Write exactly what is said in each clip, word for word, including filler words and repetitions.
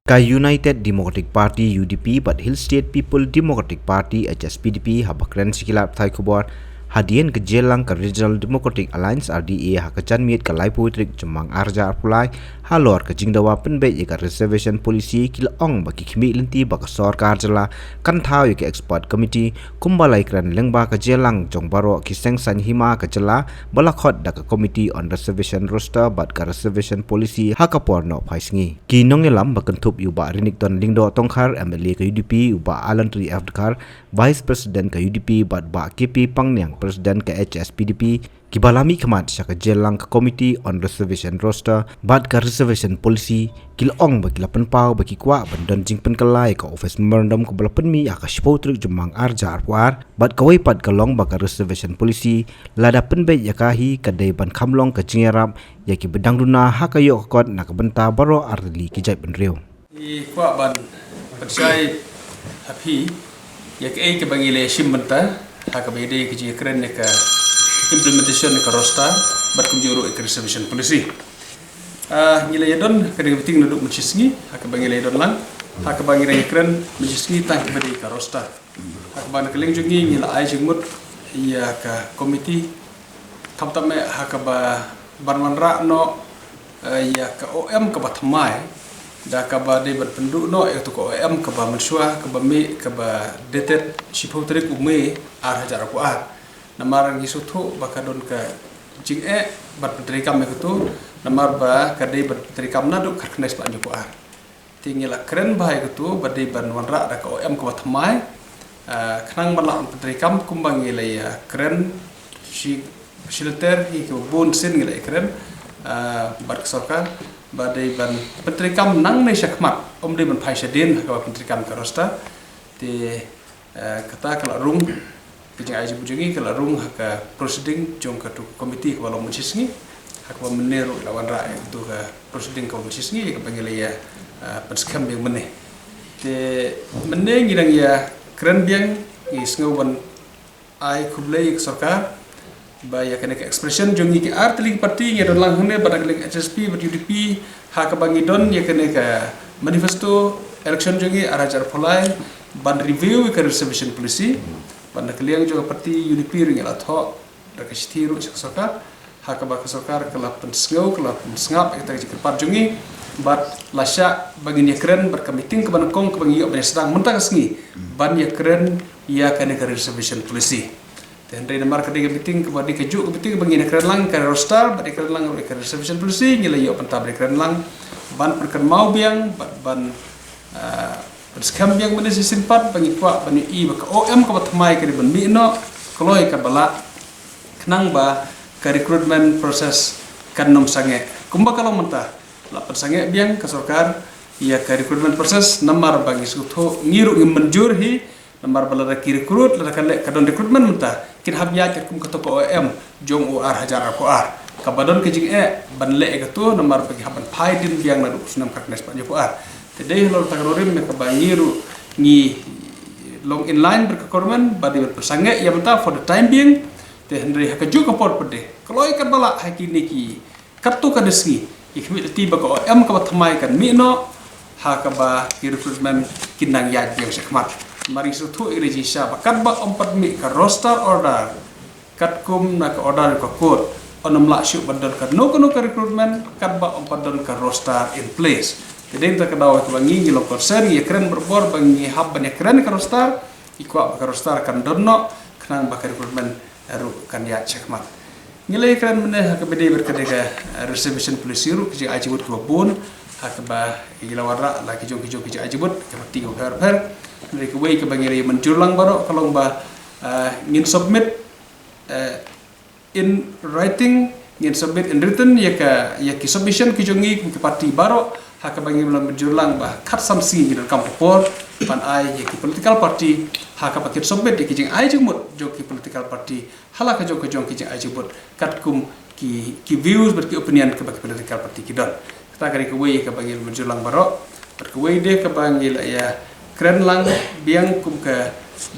Ka United Democratic Party, U D P, bad Hill State People Democratic Party, H S P D P, haba kren sha ki lad pathai khubor hadien ka jingïalang ka Regional Democratic Alliance, R D A, ha ka janmiet ka laiphew tarik Jymmang ar hajar arphew lai, halor ka jingdawa pynbeit ïa ka Reservation Policy, ki la ong ba ki khmih lynti ba ka sorkar jylla kan thaw ïa ka Expert Committee kumba la ïakren lyngba ka jingïalang jong baroh ki seng saiñ hima ka jylla ba la khot da ka Committee on Reservation Roster bad ka Reservation Policy ha ka por nohphai sngi. Ki nongïalam ba kynthup ïa u Bah Renikton Lyngdoh Tongkhar, M L A ka U D P, u Bah Allan Tri F Dkhar, Vice President ka U D P, bad Bah K P Pangniang, President ka H S P D P, kiba la mihkhmat sha ka jingïalang ka Committee on Reservation Roster bad ka Reservation Policy, ki la ong ba ki la pynpaw ba ki kwah ban don jingpynkylla ïa ka Office Memorandum kaba la pynmih ha ka shiphew tarik Jymmang ar hajar arphew ar, bad kawei pat ka long ba ka Reservation Policy lada pynbeit ïa ka hi ka dei ban kham long ka jingïarap ïa kiba dang duna ha ka ïoh ka kot na ka bynta baroh artylli ki jaitbynriew. Ngi kwah ban pynshai ha phi ïa kaei kaba ngi la shim bynta ha kaba ïadei ka jingkren ïa ka implementation ïa ka roster bad kumjuh ruh ïa ka reservation policy. Ah, ngi la ïadon ka dei ka meeting naduh mynshisngi ha kaba ngi la ïadon lang ha kaba ngi la ïakren mynshisngi tang kaba dei ka roster. Ha kaba na ka liang jong ngi ngi la ai jingmut ïa ka committee khamtam eh ha kaba ban wanrah noh, eh, ïa ka O M kaba thymmai da kaba dei ban pynduh noh ïa katu ka O M kaba mynshuwa kaba mih kaba dated shiphew tarik u May ar hajar arphew ar. Namar ngi sngewthuh ba ka don ka jingeh ban pyntreikam ïa katu namar ba ka dei ban pyntreikam naduh ka khyndai spah hynñiewphew ar. Te ngi la kren bha ïa katu ba dei ban wanrah da ka O M kaba thymmai. Ah, khnang ban lah ban pyntreikam kumba ngi la ïakren shi, shilynter hi kiba bun sien ngi la ïakren, ah, bad ka sorkar ba dei ban pyntreikam nangne shakhmat, ym dei ban phai shadien ha kaba pyntreikam ka roster. Te Eh, kata ka la rung, ka jingai jingmut jong ngi ka la rung ha ka proceeding jong katu ka committee kaba long mynshisngi, ha kaba mynne ruh la wanrah ïa katu ka proceeding kaba mynshisngi, ïa kaba ngi la ïa, eh, pynskhem biang mynne. Te mynne ngi dang ïakren biang, ngi sngew ban ai khublei ïa ka sorkar, ba ïa kane ka expression jong ngi ki artylli ki party ngi don lang hangne bad ka liang H S P bad U D P ha kaba ngi don ïa kane ka manifesto election jong ngi ar hajar arphew lai ban review ïa ka reservation policy. Bad na ka liang jong ka party U D P ruh ngi la thoh da ka shithi ruh sha ka sorkar ha kaba ka sorkar ka la pynsngew ka la pynsngap ïa kata ka jingkyrpad jong ngi bad la shah ba ngin ïakren bad ka meeting kaba nyngkong kaba ngi ïoh ban ïa sdang mynta ka sngi ban ïakren ïa kane ka reservation policy. Te hynrei namar ka dei ka meeting kaba dei kajuh ka meeting kaba ngin ïakren lang ka roster bad ïakren lang ka reservation policy ngi la ïoh bynta ban ïakren lang ban pynkynmaw biang bad ban, ah, pynskhem biang mynne shisien pat ba ngi kwah ban ïohi ba ka O M kaba thymmai ka dei ban mih noh kloi kaba lah khnang ba ka recruitment process kan ym sangeh kumba ka long mynta. La pynsangeh biang ka sorkar ïa ka recruitment process namar ba ngi sngewthuh ngi ruh ngi mynjur hi. Namar ba lada ki recruit, lada ka leh ka don recruitment mynta, kin hap ïaid katkum kato ka O M jong u ar hajar arphew ar. Kaba don ka jingeh ban leh ïa kato namar ba ki hap ban phai dien biang naduh u snem khatnai spah hynñiewphew ar. Te dei halor kata ka rim ïa kaba ngi ruh ngi long in line bad ka government ba dei ban pynsangeh ïa mynta for the time being. Te hynrei ha kajuh ka por pat de kloi katba lah ha kine ki katto katne sngi ki khmih lynti ba ka O M kaba thymmai kan mih noh ha kaba ki recruitment kin nang ïaid biang shakhmat. Namar ngi sngewthuh ïa ka jingshisha ba katba ym pat mih ka roster order katkum na ka order ka court, yn ym lah shuh ban don kano kano ka recruitment katba ym pat don ka roster in place. Te dei na kata ka daw kaba ngi ngi long concern ngi ïakren barabor ba ngi hap ban ïakren ka roster, ngi kwah ba ka roster kan don noh khnang ba ka recruitment ruh kan ïaid shakhmat. Ngi la ïakren mynne ha kaba dei bad ka dei ka, eh, reservation policy ruh ka jingai jingmut kaba bun ha kaba ngi la wanrah la ki jong ki jong ki jingai jingmut ka party kaba pher pher. Hynrei kawei kaba ngi la ïa mynjur lang baroh ka long ba, eh, ngin submit, eh, in writing, ngin submit in written ïa ka, ïa ki submission ki jong ngi kum ki party baroh ha kaba ngi la mynjur lang ba khatsan sngi ngi donkam ka por ban ai ïa ki political party ha kaba kin submit ïa ki jingai jingmut jong ki political party ha la ka jong ka jong ki jingai jingmut katkum ki, ki views bad ki opinion kaba ki political party ki don. Kata ka dei kawei kaba ngi la mynjur lang baroh. Bad kawei de kaba ngi la ïakren lang biang kum ka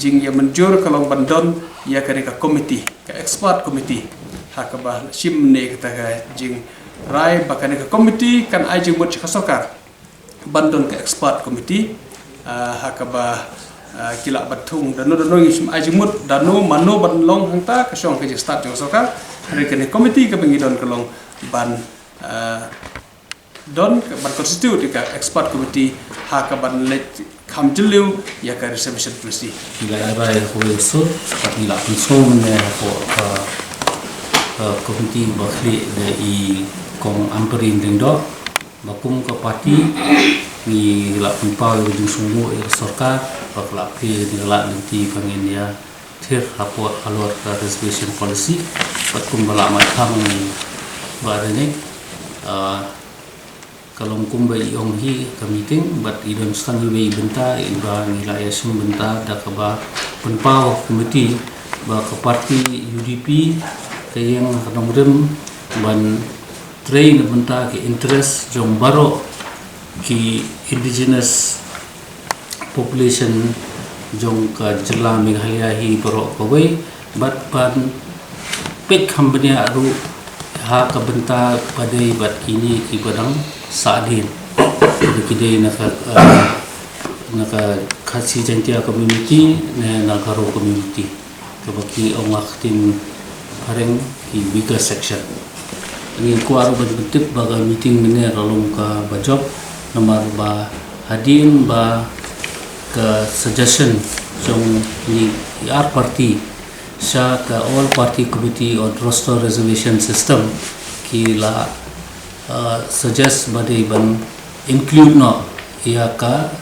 jingïamynjur ka long ban don ïa kane ka committee, ka expert committee. Ha kaba shim ne kata ka jingrai ba kane ka committee kan ai jingmut sha ka sorkar. ban don ka expert committee, ah, ha kaba, ah, ki lah ban thung da no da no, ngi shim ai jingmut da no mano ban long hangta ka shong ka jingstad jong sorkar. Hynrei kane committee kaba ngi don ka long ban, ah, don ka, ban constitute ka expert committee ha kaban leit kham jylliew ïa ka reservation policy. Ngi la ïa bai ko so pat ngi la pynsngew mynne ko, ah, ah, committee ba khlieh da i Kong Ampareen Lyngdoh. Ba kum ka party ngi la pynpaw ïa ka jingsngewnguh ïa ka sorkar ba ka la plie ïa ka lad lynti ba ngin ïa thir hapoh halor ka reservation policy. Bad kum ba la mai khang ba da ne, ah, ka long kum ba i ong hi ka meeting, bad i don sa tang iwei i bynta iba ngi la ïa shim bynta da kaba pynpaw committee ba ka party U D P ka ïeng ha ka nongrim ban trei na bynta ki interest jong baroh ki indigenous population jong ka jylla Meghalaya hi baroh kawei, bad ban peit kham bniah ruh ha ka bynta ba dei bad kine kiba dang sahdien, ba ki dei na ka, eh, na ka Khasi Jaintia community ne na Garo community, kaba ki ong ha ka ktien phareng ki weaker section. Ngi kwah ruh ban pyntip ba ka meeting mynne ka long kaba jop, namar ba hadien ba ka suggestion jong ngi ki ar party sha ka All Party Committee on Roster Reservation System ki la, uh, suggest ba dei ban include noh ïa ka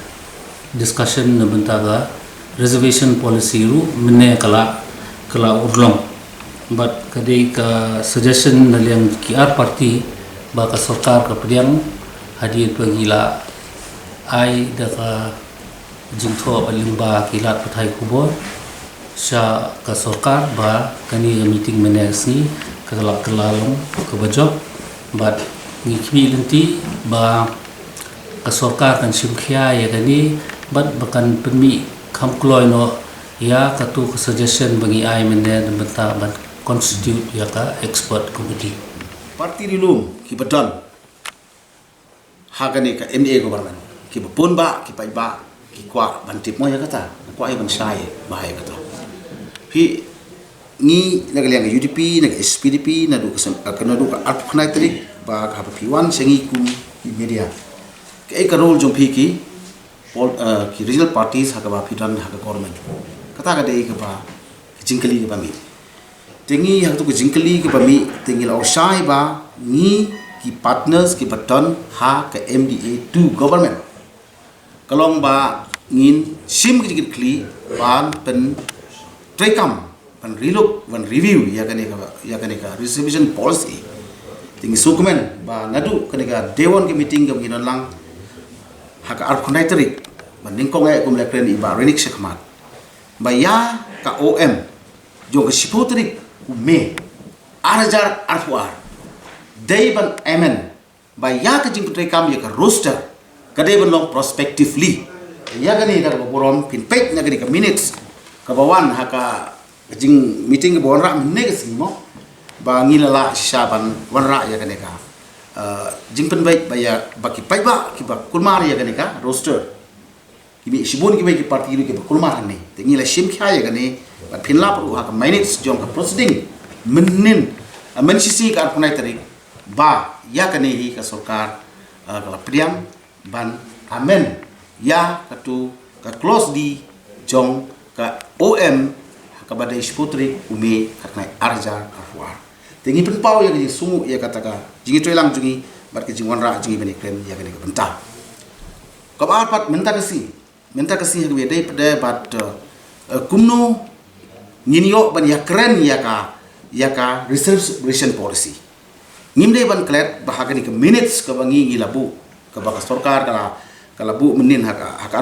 discussion na bynta ka reservation policy ruh mynne ka la, ka la urlong. Bad ka dei ka suggestion na liang ki ar party ba ka sorkar ka pdiang hadien ba ngi la ai da ka jingthoh bad lyngba ki lad pathai khubor sha ka sorkar ba kane ka meeting mynne ka sngi ka la, ka la long kaba jop. Bad ngi khmih lynti ba ka sorkar kan shim khia ïa kane bad ba kan pynmih kham kloi noh ïa katu ka suggestion ba ngi ai mynne na bynta ban constitute ïa ka expert committee. Party ri lum kiba don ha kane ka M D A government kiba bun bah, ki paidbah ki kwah ban tip mo ïa kata, kwah ïa ban shai ba ïa kata. Phi ngi na ka liang ka U D P, na ka S P D P, naduh ka sem-, ah, ka naduh ka arphew khyndai tarik ba ka haba phi wan sha ngi kum ki media. Kaei ka role jong phi ki pol-, ah, ki regional parties ha kaba phi don ha ka government? Kata ka dei kaba ka jingkylli kaba mih. Te ngi ha katu ka jingkylli kaba mih te ngi la ong shai ba ngi ki partners kiba don ha ka M D A two government. Ka long ba ngin shim ka jingkitkhlieh ban pyntreikam, ban relook, ban review ïa kane ka, ïa kane ka reservation policy. Te ngi sngewkmen ba naduh kane ka Dewan ka meeting kaba ngi don lang ha ka arphew khyndai tarik, ba nyngkong eh kum la kren i Bah Reinik shakhmat, ba ïa ka O M jong ka shiphew tarik u May ar hajar arphew ar dei ban amend, ba ïa ka jingpyntreikam ïa ka roster ka dei ban long prospectively. Ïa kane da kaba burom phin peit na kane ka minutes kaba wan ha ka jingmeeting kaba wanrah mynne ka sngi mo, ba ngi la lah shisha ban wanrah ïa kane ka, eh, jingpynbeit ba ïa ba ki paidbah kiba kulmar ïa kane ka roster. Ki mih shibun kiwei ki party ruh kiba kulmar hangne. Te ngi la shim khia ïa kane bad phin lap ruh ha ka minutes jong ka proceeding mynnin, ah, mynshisha ka arphew khyndai tarik, ba ïa kane hi ka sorkar, ah, ka la pdiang ban amend ïa katu ka clause D jong ka O M ha kaba dei shiphew tarik u May khatkhyndai ar hajar arphew ar. Te ngi pynpaw ïa ka jingsngew ïa kata ka jingïatreilang jong ngi bad ka jingwanrah jong ngi ban ïakren ïa kane ka bynta. Kaba ar pat mynta ka sngi, mynta ka sngi ha kaba ïadei pat de bad, eh, eh, kumno ngin ïoh ban ïakren ïa ka, ïa ka reservation policy. Ngim dei ban klet ba ha kane ka minutes kaba ngi ngi la buh, kaba ka sorkar ka la, ka la buh mynnin ha ka, ha ka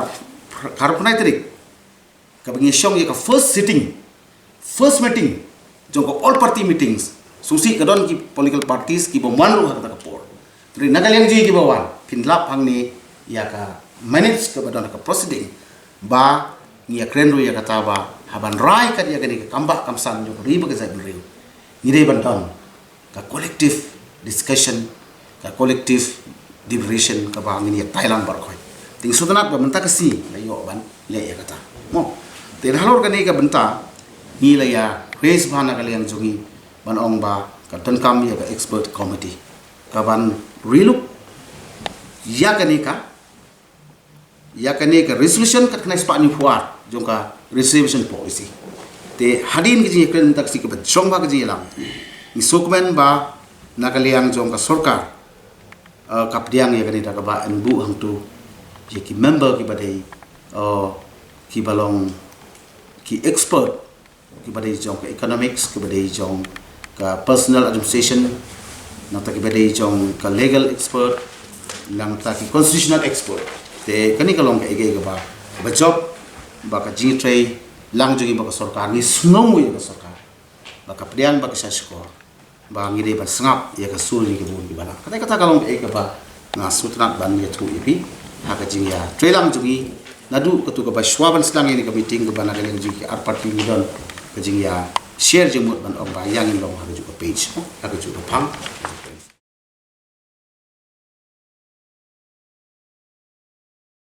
arphew khyndai tarik. Kaba ngi shong ïa ka first sitting, first meeting jong ka all party meetings. Sngewsih ka don ki political parties kiba wan ruh ha kata ka por. Hynrei na ka liang jong ngi kiba wan, phin lap hangne ïa ka minutes kaba don ha ka proceeding, ba ngi ïakren ruh ïa kata ba haban rai kat ïa kane ka kambah kamsan jong ka ri bad ka jaitbynriew, ngi dei ban don ka collective discussion, ka collective deliberation kaba ngin ïa tailang baroh khoit. Te sngewtynnat ba mynta ka sngi la ïoh ban leh ïa kata. Mo. Te halor kane ka bynta ngi la ïa raise bha na ka liang jong ngi ban ong ba ka donkam ïa ka expert committee kaban relook ïa kane ka ïa kane ka resolution ka kane spah ni puar jong ka reservation policy. Te hadien ka jingïakren mynta ka sngi kaba jong ba ka jingïalang, ngi sngewkmen ba na ka liang jong ka sorkar, eh, ka pdiang ïa kane da kaba yn buh hangto ïa ki member kiba dei, eh, kiba long ki expert, kiba dei jong ka economics, kiba dei jong ka personal administration, nangta kiba dei jong ka legal expert, nangta ki constitutional expert. Te kane ka long ka ïa kaba kaba jop ba ka jingtrei lang jong ngi ba ka sorkar, ngi sngew ïa ka sorkar ba ka pdiang ba ka sha shkor ba ngi dei ban sngap ïa ka sur ngi ka bun ki bala. Kata kata ka long ka ïa kaba nga sngewtynnat ban ïathuh ïa phi ha ka jingïatreilang jong ngi. Naduh katu kaba shuwa ban sdang ïa ka meeting kaba na ka liang jong ki ar party ngi don ka jingïa share jingmut ban ong ba ïa ngin long ha ka juh ka page, ha ka juh ka phang.